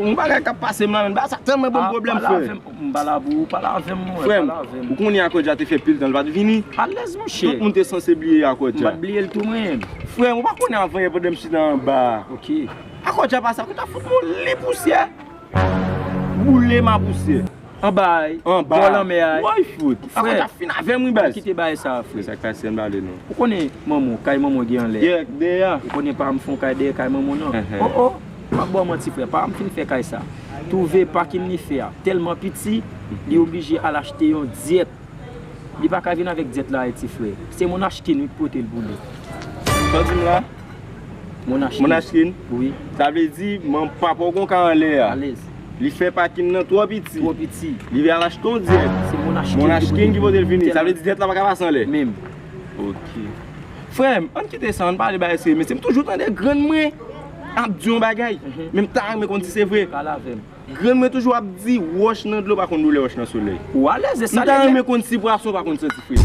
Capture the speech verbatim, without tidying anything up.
Yon bagay k ap pase m la, men bagay sa tèlman ban m pwoblèm, frè. M pa la pou ou, pale avè m, mwen, pale avè m. Ou konnen Akòdja te fè pil tan l pa t vini. Alèz, monchè. Tout moun te sanse bliye Akòdja. M pa t bliye l tou, mwen. Frè m, ou pa konnen avan yè pandan m chita anba a. Ok. Akòdja pase, Akòdja fout m yon li pousyè. Boule m a pousyè. Anba a, anba bò lanmè a. Woy, fout. Frè, Akòdja fin avè m, wi, baz. Kite bagay sa, frè. Sa k pase, ann pale non. Ou konnen manman w, kay manman w gen anlè a. Yeah, dèyè a. Ou konnen pa m fè yon kay dèyè kay manman w, non. Oh, oh. M ap ba w manti, frè. Pa m fin fè kay sa. Twouve pakin li fè a tèlman piti, li oblije al achte yon dyèt. Li pa ka vin avèk dyèt la Ayiti, frè. Se Monachkin wi k pote l pou li. Sa w di m la? Monachkin. Monachkin? Wi. Sa vle di, man, papa w gon kay anlè a. Alèz. Li fè pakin nan twò piti. Twò piti. Li al achte yon dyèt. Se Monachkin ki pote l vini. Sa vle di dyèt la pa ka pase anlè. Menm. Ok. Frè m, ann kite sa, ann pale bagay serye. Mesye, m toujou tande grann mwen ap di yon bagay. Mhm. Men m ta renmen konn si se vre. Pale avè m. Grann mwen toujou ap di, wòch nan dlo pa konn boule wòch nan solèy. Ou alèz, e sa li ye. M ta renmen konn si pwason pa konn santi fre.